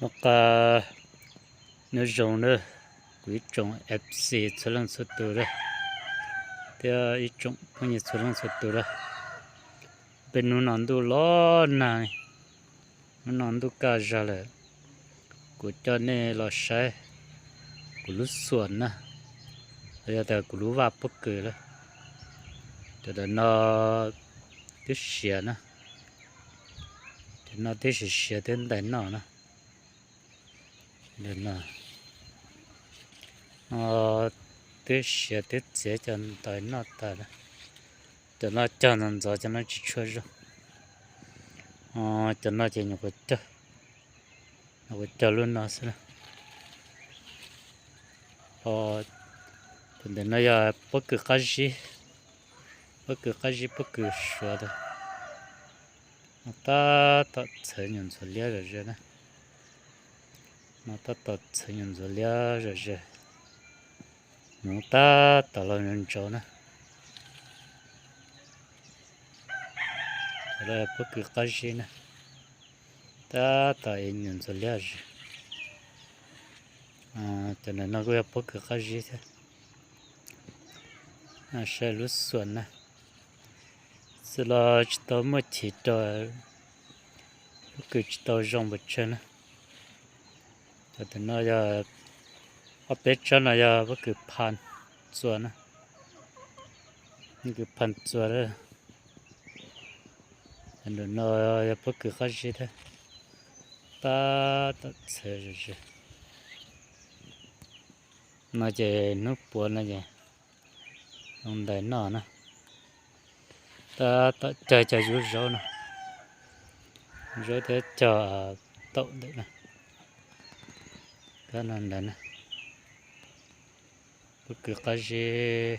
Noj qab nyob zoo na, kuv ib tsoom F C txhua leej txhua tus lawm, thiab ib tsoom phooj ywg txhua leej txhua tus lawm. Peb hnub no ntuj los nag, hnub no ntuj kaj zag lawm, kuv coj nej los saib kuv lub xuas na, los yog tias kuv lub vaj pob kws lawm. Cov ntawm no twb siav na, cov no twb siav siav twb ntais noj na. Ntawm no twb siav twb txiav cov ntais noj tas lawm. Cov no cog ntxov ntxov, cov no tsis tshua zoo. Cov no ces nyuam qhuav cog, nyuam qhuav cog lub no xwb na. Cov ntawm no yog pob kws qab zib, pob kws qab zib pob kws suav tas. No tab tom txhawv nyuam ntxhuav liab zom zaws na, no tab tom txhawv nyuam ntxhuav liab zom zaws, mus tab tom los ntsaus na. Cov no pob kws qab zib na, tab tom ev nyuam ntxhuav liab zom zaws. Cov ntawm no kuj yog pob kws qab zib thiab. Saib lub xuas na, txawm los tsis tau muaj chiv rau, pob kws tsis tau zoo npaum tsawg na. Cov ntawm no yog, ob peb tsob no yog pob kws pha txua na, pob kws pha txua lawm. Cov ntawm no yog pob kws qab zib thiab, tab tom txhawv zom zaws. No ces hnub puav no ces zoo ntais noj na. Tab tom cog cov yub zaub no, zaub thiab cog taum ntawm no, kab no ntawd na. Pob kws qab zib,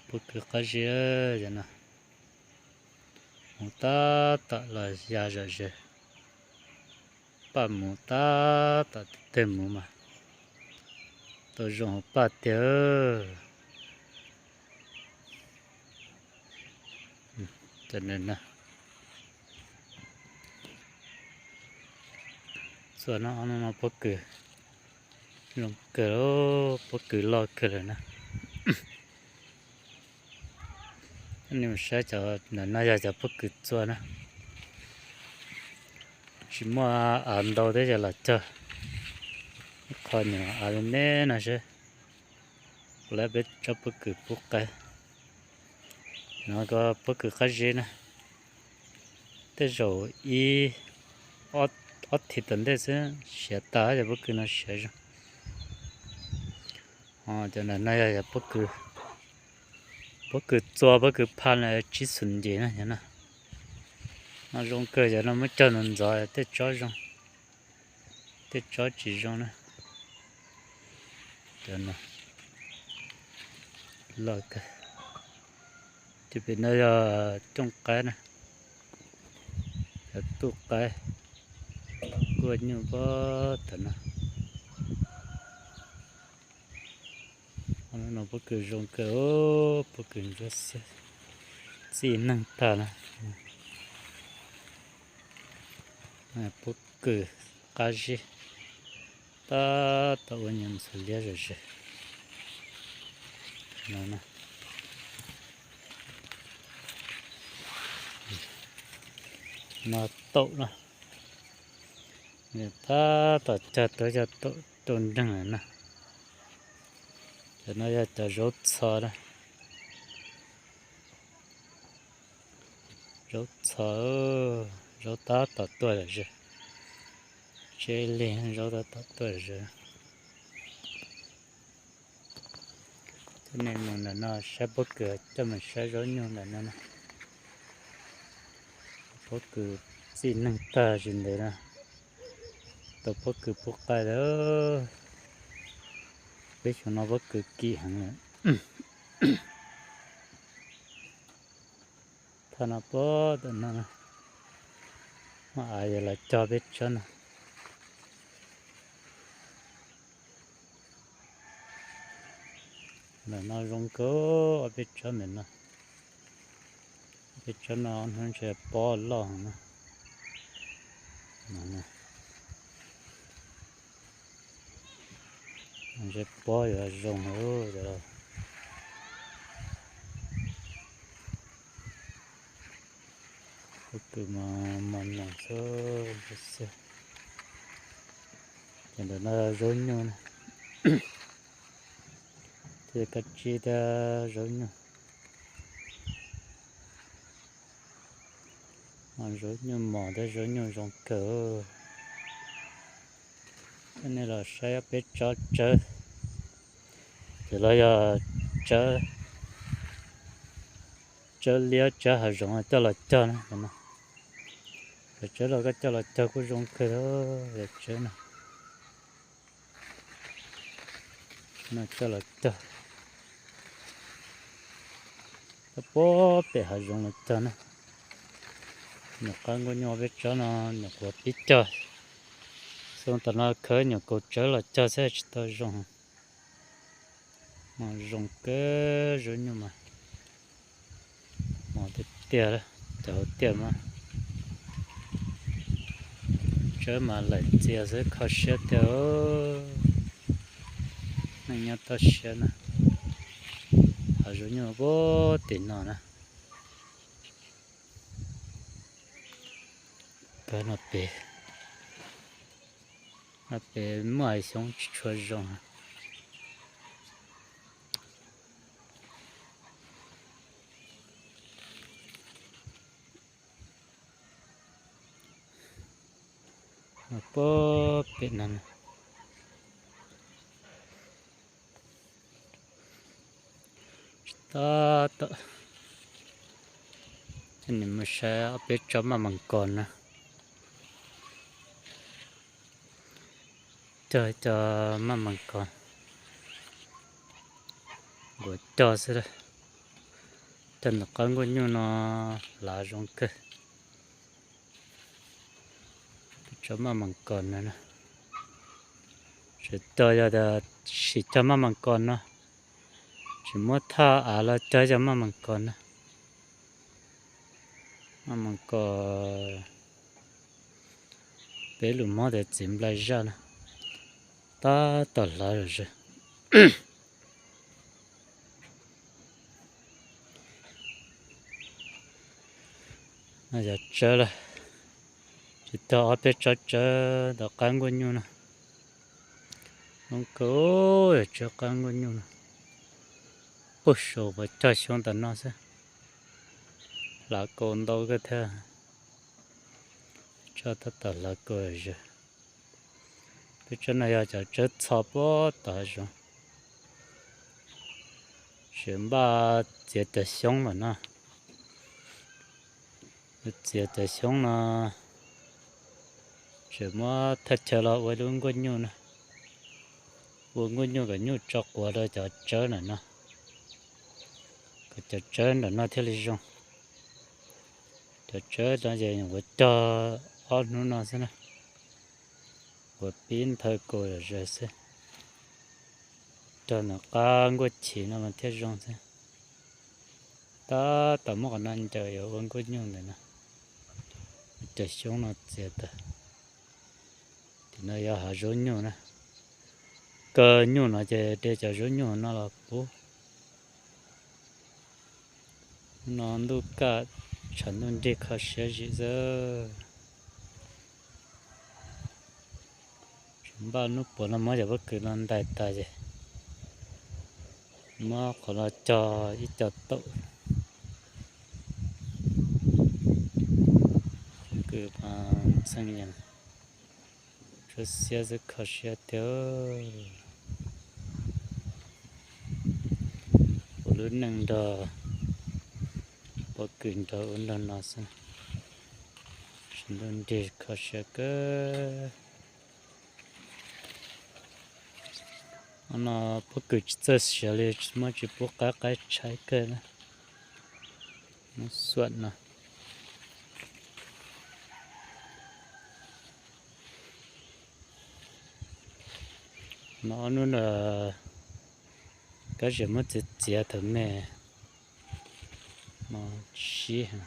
pob kws qab zib, cov no mus tab tom los ya zom zaws. Paj mus tab tom teg mus mas tau zoo hauv paj tiag. Cov ntawm no, txua no, no pob kws zoo kawg, pob kws loj kawg lawm na. Nej mus saib cov ntawm no yog cov pob kws txua na. Tsis muaj av ntau thiab ces los cog ib qho nyuam av me me no seb puas lawv peb tsob pob kws pub qaib. No ko pob kws qab zib na, tej zaum ib ob thib tom ntej xwb siav tas, cov pob kws no siav zoo. Cov ntawm no yog, yog pob kws txua, pob kws pha tsib xus ncis na, cov no. No zoo kawg, cov no muab cog ntxov ntxov tej tsob zoo, tej tsob tsis zoo na. Cov no loj kawg. Ces pem no yog cooj qaib na, cov tuj qaib, kuaj nyuj pob tom no. No pob kws zoo kawg, pob kws ntsuab xiab, txij neeg tag na. Pob kws qab zib, tab tom ua nyuam ntxhuav liab zom zaws. No taum na, tab tom cog tuav cog taum rau nreeg lawm na. Cov no yog cov zaub txho na. Zaub txho, zaub tab tom tuaj zom zaws. Tseb lig zaub tab tom tuaj zom zaws. Coj nej mus ntawm no saib pob kws, coj mus saib zaub nyuj ntawm no na. Pob kws txij neeg tag tsis ntev na, tau pob kws pub qaib lawm. Peb xyoo no pob kws kim heev lawm. Thaj no puag tom no, muaj av yog los cog peb tsob no. Ntawm no zoo kawg, ob peb tsob ntawm no. Peb tsob no hnub ntshe pob loj heev na. Ntshe pob yuav zoo lawm. Pob kws mos mos xwb. Ces ntawm no zaub nyuj, thiab kab tsib thiab zaub nyuj. Zaub nyuj mos thiab zaub nyuj zoo kawg. Coj nej los saib peb tsob tsawb, ces los yog tsawb, tsawb liab tsawb hav zoov coj los cog na. Cov tsawb los koj coj los cog kuj zoo kawg, cov tsawb no. No coj los cog, coj puag pem hav zoov los cog na. Nyuam qab nkuaj nyuj peb tsob no nyuam qhuav pib cog, xyoo tas no khawb nyuam kaus tsawb los cog xwb tsis tau zoo. Mos zoo kawg, zaub nyuj mas mos tiag tiag, cov hauv tiaj mas tsawb mas laim txias xwb, kho siab tiag. Neej nyob toj siab na, hav zoov nyuj puag tim no na. Pab no pem, no pem muaj hais xyoob tsis tshua zoo. Puag pem no tsis tab tom, nim mus saib ob peb tsob maj mas kos na. Cog cov maj mas kos, nkuav cog xwb. Cog ntawm qab nkuaj nyuj no lav zoo kawg. Tsob maj mas kos no, tsuas cog yog tias sim cog maj mas kos no, tsis muab thaj av los cog cov maj mas kos no. Maj mas kos peb lus Hmoob tias txiv nplai zaj no, tab tom hlav zom zaws. No yog tsawb lawm, tsis tag ob peb tsob tsawb ntawm qab nkuaj nyuj no. Zoo kawg, yog tsawb qab nkuaj nyuj no. Puag saum uas cog xyoob tas no xwb, hlav kaus ntau kawg thiab. Tsawb tab tom hlav kaus zom zaws. Peb tsawb no yog cov tsawb txho puag tom hav zoov, tseem npaj txiav cov xyoob lawm no. Txiav cov xyoob no, tseem muab thaj chaw los ua lub nkuaj nyuj no, ua nkuaj nyuj kom nyuj tso quav rau cov tsawb ntawm no, kom cov tsawb ntawm no thiaj li zoo. Cov tsawb no ces ua cog ob hnub no xwb na, ua pib nthawv kaus zom zaws xwb. Cog ntawm qab nkuaj chim no mas thiaj zoo xwb. Tab tom muab qhov no ncaws yuav ua nkuaj nyuj ntawm no, cov xyoob no txiav tas. Tim no yog hav zaub nyuj na, kaw nyuj no ces de cov zaub nyuj no los pub. No ntuj kaj, tshav ntuj nrig kho siab zim xwb. Tseem npaj hnub puav no muab cov pob kws no ntais tas ces muab qhov no cog ib co taum. Pob kws mas ntxhee, tsuab xiab xwb kho siab tiag. Ua lub neej nrog pob kws nrog ua nrog no xwb, tshav ntuj nrig kho siab kawg. No pob kws tsis txawj siav li, muab tsis pub qab, qaib tshaib kawg na. Muab xuam no. No ob hnub no kab ziam muab txiav txiav thaum me no sib heev.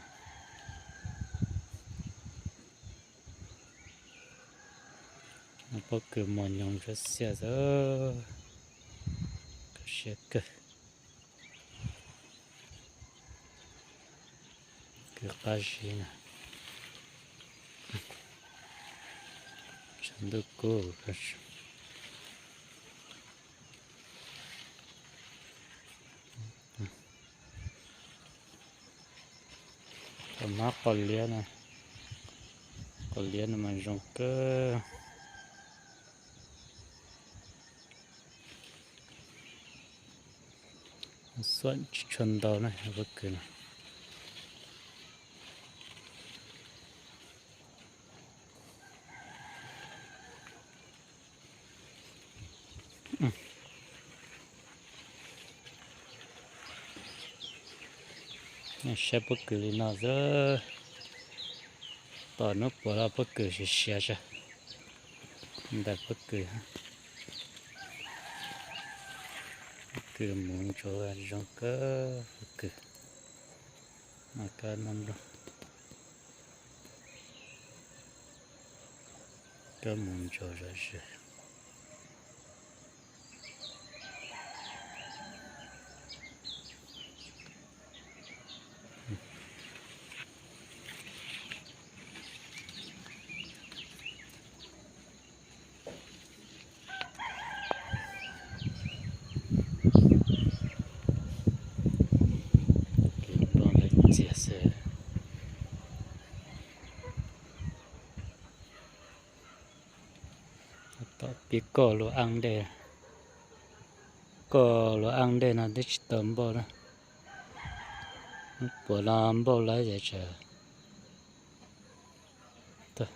Pob kws mos nyoos ntsuab xiab xwb, kho siab kawg. Kws qab zib na, tshav ntuj kub. Tau hmab qos liab no, qos liab no mas zoo kawg. Xuam tsis tshua ntau na pob kws no. Saib pob kws li no xwb, tom hnub puav los pob kws siav siav sas, ntawm pob kws. Pob kws mus ntsuav zoo kawg pob kws. Kab noj nplooj, kab mus ntsuav zom zaws. Nplooj ntawd txias xwb. Tom pib koj luag aj dej, koj luag aj dej no twb tsis tau npauj na. Puav no npauj lawm ces tsam